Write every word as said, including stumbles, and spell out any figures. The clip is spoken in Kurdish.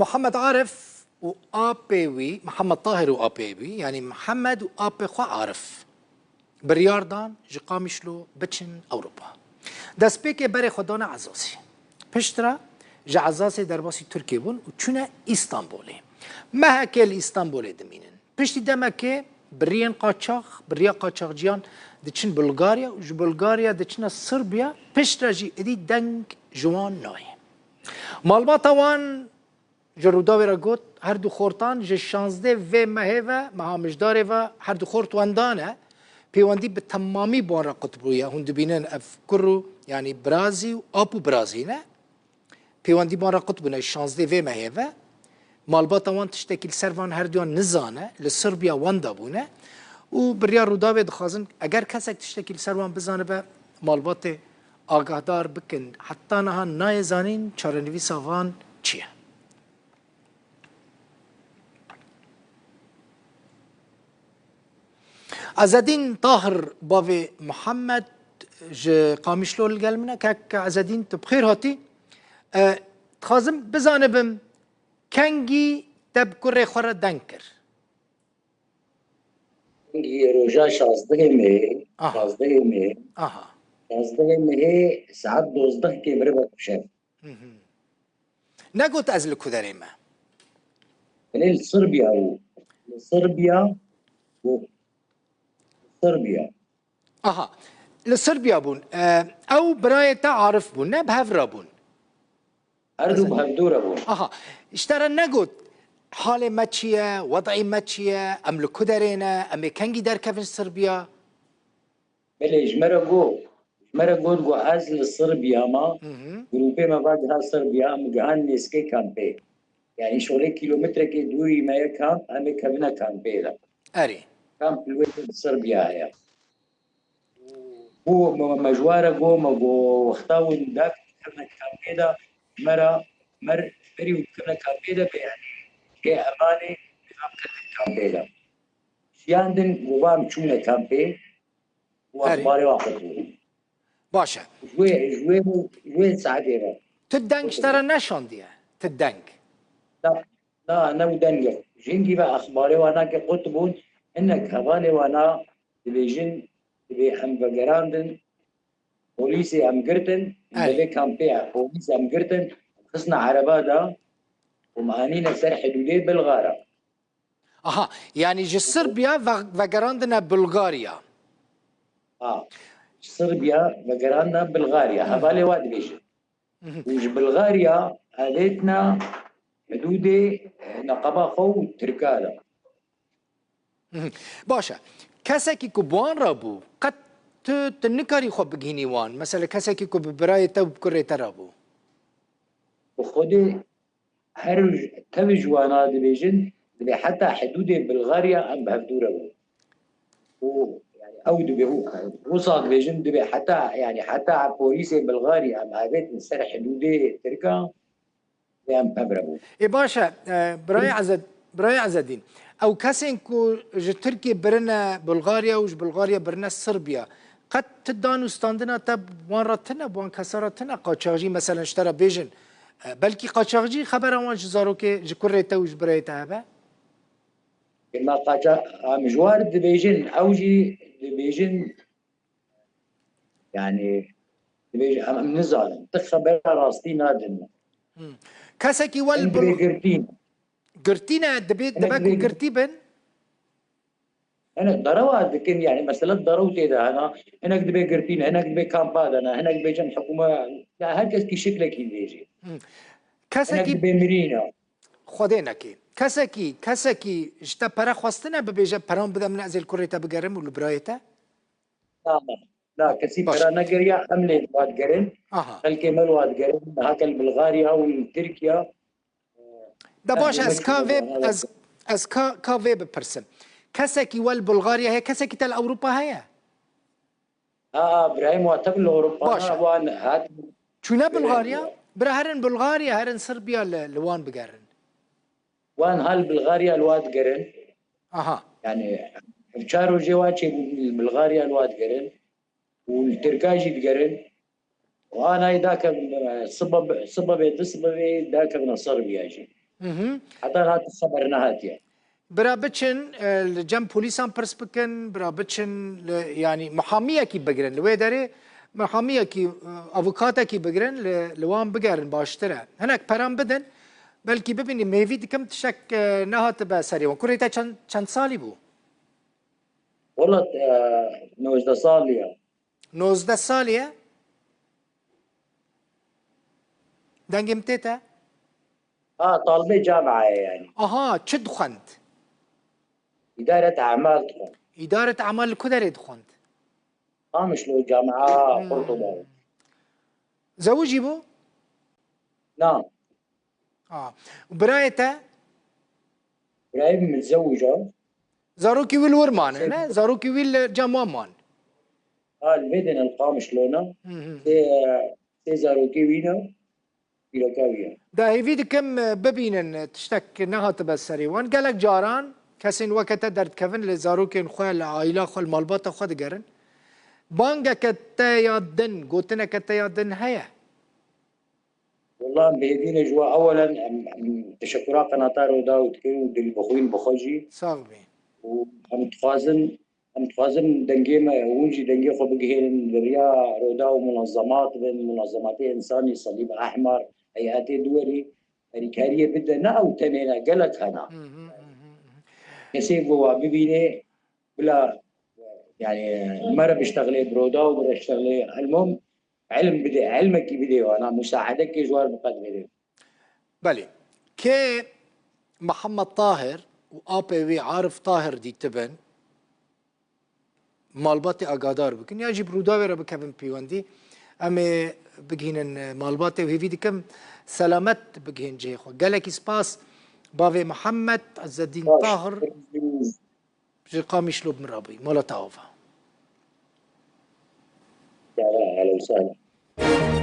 Muhammed Arif û apê wî, Muhammed Tahir û apê wî, yanî Muhammed û apê xwe Arif, biryar dan ji Qamişlo biçin Ewropa. Destpêkê berê xwe dane Ezasê. Piştre ji Ezasê derbasî Tirkiyê bûn û çûne Îstanbulê. Mehekê li Îstanbulê dimînin. Piştî demekê bi riyên qaçax, bi riya qaçaxciyan diçin Bulgarya û ji Bulgarya diçine Sirbiya, piştre jî êdî deng ji wan nayê. Malbata wan ji Rûdawê re got, her du xortan ji şazdeh vê mehê ve, meha Mijdarê ve her du xort wendan e. Pêwendî bi temamî bi wan re qut bûye. Hûn dibînin ev kur û, yanî birazî û ap û birazî ne. Pêwendî bi wan re qut bûne ji şazdeh vê mehê ve. Malbata wan tiştekî li ser van her duyan nizane, li Sirbiya wenda bûne. Û bi riya Rûdawê dixwazin, eger kesek tiştekî li ser wan bizanibe, malbatê agahdar bikin. Heta niha nayê zanîn çarenivîsa van çi ye. Ezedîn Tahir, bavê Muhammed, ji Qamişlo li gel min e. Kek Ezedîn, tu bi xêr hatî. E, dixwazim bizanibim, kengî te bi kurê xwe re deng kir? Kengî roja şazdehê mehê, Aha. şazdehê mehê, Aha. şazdehê mehê saet dozdeh kê mirivek bi şev. Mhm. Negot ez li ku derê me? Belê li Sirbiya bû. Li Sirbiya bû. Sirbiya. Aha. Li Sirbiya bûn. E, ew birayê te Arif bûn, ne bi hev re bûn? Her du bi hevdû re bûn. Aha. Ji te re negot halê me çi ye, wed'ê me çi ye, em li ku derê ne, em ê kengî derkevin ji Sirbiya? Belê, ji me re got, ji me re got, got, ez li Sirbiya me, Mhm. grûpê me va giha Sirbiya, em gihan nêzikê kampê. Yanî şolê kîlometrekê dûrî me ye kamp, em ê kevine kampê de. Erê. Kamp li wê Sirbiya heye. Û me, me ji wa re got, me got, wexta hûn dakevine kampê de, me re, me re berî hûn kevine kampê de, be, yanî, kê emanê, me kevine kampê de. Şiyandin, got, va em çûne kampê, û Erê. Exbarê wan qut bû. Baş e. Ji wê, ji wê, ji wê saetê re. Tu deng ji te re neşandiye? Tu deng? Na, na, ne û deng e. Ji hingî ve exbarê wan nake qut bûn. Hinek hevalê wana dibêjin, dibê em vegerandin. Polîsê em girtin, Erê. Belê kampê polîs em girtin. Xisna ereba da û me anîne ser hidûdê Bilgara. Aha, yanî ji Sirbiya ve-, vegerandine Bulgarya. Ha, ji Sirbiya vegerandine Bulgarya. Hı. Hevalê wa dibêjin. Hı hı. Û ji Bulgarya avêtine hidûdê, e, neqeba xwe û Tirka de. Hı hı. Baş e. Kesekî ku bi wan re bû, qet tu, tu nikarî xwe bigihînî wan. Mesela kesekî ku bi birayê te û bi kurê te re bû. Bi Xwedê her tev ji wana dibêjin, dibê heta hidûdê Bulgarya em bi hevdû re bûn. Û, yani, ew dibê û, wisa dibêjin, dibê heta, yani, heta polîsê Bulgarya em avêtin ser hidûdê Tirka, em bi hev re bûn. Ê, baş e, e, birayê Ezed-, birayê Ezedîn, ew kesên ku ji Tirkiyê birine Bulgarya û ji Bulgarya birine Sirbiya, qet ti dan û standina te wan re tine, bi wan kesa re tine, qaçaxcî, meselen, ji te re bêjin, e, belkî qaçaxcî xebera wan ji zarokê, ji kurê te û ji birayê te hebe? Ema qaça-, em ji wan dibêjin, ew jî dibêjin, yani, dibêjin, em, em nizanin. Ti xebera rastî nadin. Hmm. Kesekî wel Em dibê bul-, girtîn. Girtî ne, dibê, Hinek dibe ku dibê girtî bin? Hinek derewa dikin, yani, mesela derew tê de hene, hinek dibê girtî ne, hinek dibê kampa de ne, hinek dibêjin hikûme, ya her kes kî şiklekî dibêjê. Hmm. Hinek Kesekî dibê mirî ne. Xwedê nekê. Kesekî, kesekî ji te pere xwestine, bibêje, "Peran bide min, ez ê li kurê te bigerim û li birayê te"? Na, na, na, kesî Baş. pera negeriya, em lê li wa digerin. Aha. Xelkê me li wa digerin, hake li Bulgarya û li Tirkiya. De baş, Em ez ka vê, ê ez, ez ka, ka vê bipirsim. Kesekî we li Bulgarya heye, kesekî te li Ewropa heye? Ha, ha, birayê me tev li Ewropa Baş e. wan hat. Çûne Bulgarya? Bira herin Bulgarya, herin Sirbiya li, li wan bigerin. Wan hal Bulgarya li wa digerin. Aha. Yani, ev çar rojê wa çêbû li Bulgarya li wa digerin. Û li Tirka jî digerin. Û anayê dakevin, e, sibe, sibe bê, du sibe bê dakevin Sirbiya jî. Hı hı. Heta niha tu xeber nehatiye. Bira biçin, e, li cem polîsan pirs bikin, bira biçin, li, yanî, mihamiyekî bigirin. Li wê derê mihamiyekî, e, avûkatekî bigirin, li, li wan bigerin baştir e. Hinek peran bidin, belkî bibînim, hêvî dikim tiştek, e, nehatibe serê wan. Kurê te çend, çend salî bû? Wela, e, nozdeh salî ye. Nozdeh salî ye? Dengê min tê te? Ha, talibê camia ye yani. Aha, çi dixwend? İdaret amal dixwend. İdaret amal li ku derê dixwend? Qamişlo camia Hmm. Qurtuba. Zewicî bû? Na. Ha. Û birayê te? Birayê min zewica. Zarokî wî li wir mane, Şey- ne? Zarokî wî li cem wan man. Ha, li vê dêne li Qamişlo ne? Hı hı. Sê, sê zarokê wî ne? Pîreka wî ye. Da hêvî dikim, e, bibînin, e, tiştek nehatibe serê wan. Gelek caran kesên weke te derdikevin li zarokên xwe, li aîla xwe, li malbata xwe digerin. Bangeke te ya din, gotineke te ya din heye? Wela em bi hêvî ne ji we ewelen em, em teşekura qenata Rodaw dikin û dilbixwîn bi xwe jî. Sax bî. Û em dixwazin Em dixwazin dengê me, hûn jî dengê xwe bigihênin li riya roda û munazemat bin, munazematê însanî, Selîb Ehmer, heyetê duwerî, herîkariyê bide, ne ew tenê ne, gelek hene. Hı hı, hı hı, hı hı. Kesê ku wa bibînê, bila, yani, mere biştexlê bi roda û bire ştexlê, elmom, ilm bide, ilmekî bide wana, musaedekê ji war biqedrê. Belê. Kê Mihemed Tahir û apê wî Arif Tahir dîtibin, malbatê agadar bikin, yan jî bi Rûdawê re bikevin pêwendî. Em ê bigihînin malbatê û hêvî dikim selamet bigihên cihê xwe. Gelekî spas bavê Mihemed, Ezzedîn Baş. Tahir. Ji Qamişlo bi min re bûyî. Mala te ava. Ya, ya, ehlen we sehlen.